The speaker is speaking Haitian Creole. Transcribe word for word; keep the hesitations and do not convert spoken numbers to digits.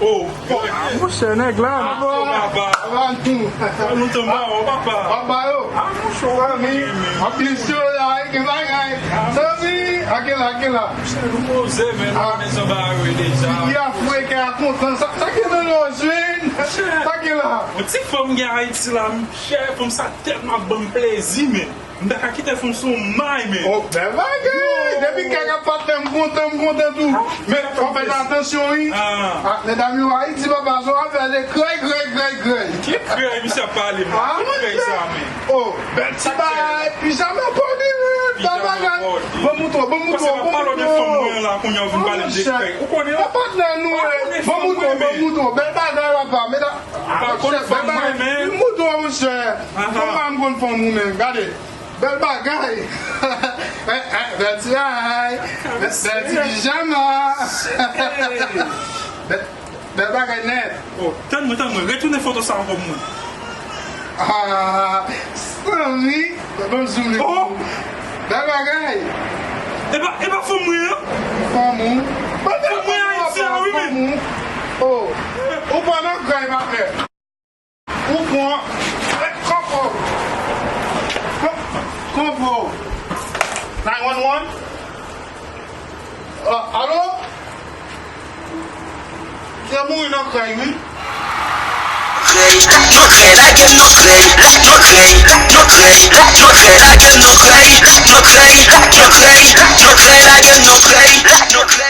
Oh, boy. Monchè, nèg la. Ah, papa. Papa, nou. Fè lontan m pa wè w, papa. Papa yo. Ah, monchè, w ap blese w la, gen bagay. Zanmi, ake la, ake la. Monchè, nou poze, men nou konnen jan bagay yo ye deja. Figi a fre, kè a kontan. Sa, sa gen nan nou, jwenn. Sa gen la. Yon ti fanm gen Ayiti la, monchè, fanm sa tèlman ap ban m plezi, men. M ta ka kite fanm sou may, men. Oh, bèl bagay! Depi kèk ap patnè, m kontan, m kontan tou. Men, fò fè atansyon, wi. Ah, medam yo, Ayiti, papa, se yon afè de krèy, krèy, krèy, krèy. Ki krèy, misye ap pale, man? Ki krèy sa, men? Oh, bèl ti bagay, pijama pòdi, wi. Bèl bagay. Ban m moutre w, ban m moutre w, ban m moutre w. Pase m ap pale de fanm mwen la, kounye a w vin pale de krèy. Ou konnen, papa? Ou pa patnè nou, wi. Ban m moutre w, ban m moutre w. Bèl bagay, papa. Medam, ou pa konnen fanm mwen, men. Ban m moutre w, monchè. Fanm pa m konn fanm ou menm. Gade. Bèl bagay. Eh, eh, bèl ti bagay. Bèl, bèl ti pijama. Bèl, bèl bagay nèt. Oh, tann mwen, tann mwen. Retounen foto sa ankò pou mwen. Ah, sanmi. Ban m zoom li pou ou. Bèl bagay. E pa, e pa fanm mwen an? Fanm ou. Fanm mwen Ayiti a, wi, men. Fanm ou. Oh, ou pa nan gray, patnè. Ou pran. Konpò. Konpò. Nine one one? Ah, alo? Se mouri nan krèy, wi. Krèy, yo krèy, lage m nan krèy, yo krèy, yo krèy, yo krèy, lage m nan krèy, yo krèy, yo krèy, yo krèy, lage m nan krèy, yo krèy.